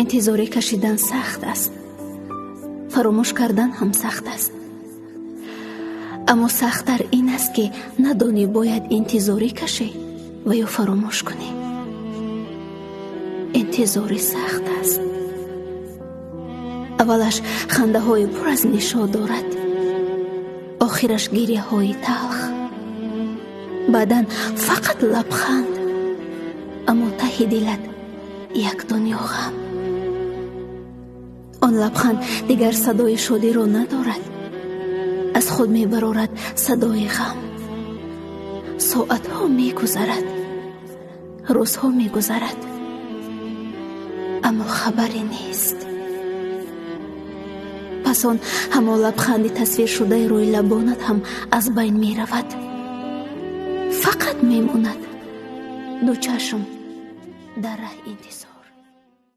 Интизорӣ кашидан сахт аст, фаромӯш кардан ҳам сахт аст. Аммо сахттар ин аст, ки надонӣ бояд интизорӣ кашӣ ва ё фаромӯш кунӣ. Интизорӣ сахт аст. Аввалаш хандаҳои пур аз нишот дорад, охираш гиряҳои талх. Баъдан фақат лабханд, аммо таҳи дилат як дунё ғам. Он лабханд дигар садои шодиро надорад, аз худ мебарорад садои ғам. Соатҳо мегузарад, рӯзҳо мегузарад, аммо хабаре нест. Пас он ҳамон лабханди тасвиршудаи рӯи лабонат ҳам аз байн меравад. Фақат мемонад ду чашм дар раҳ интизор.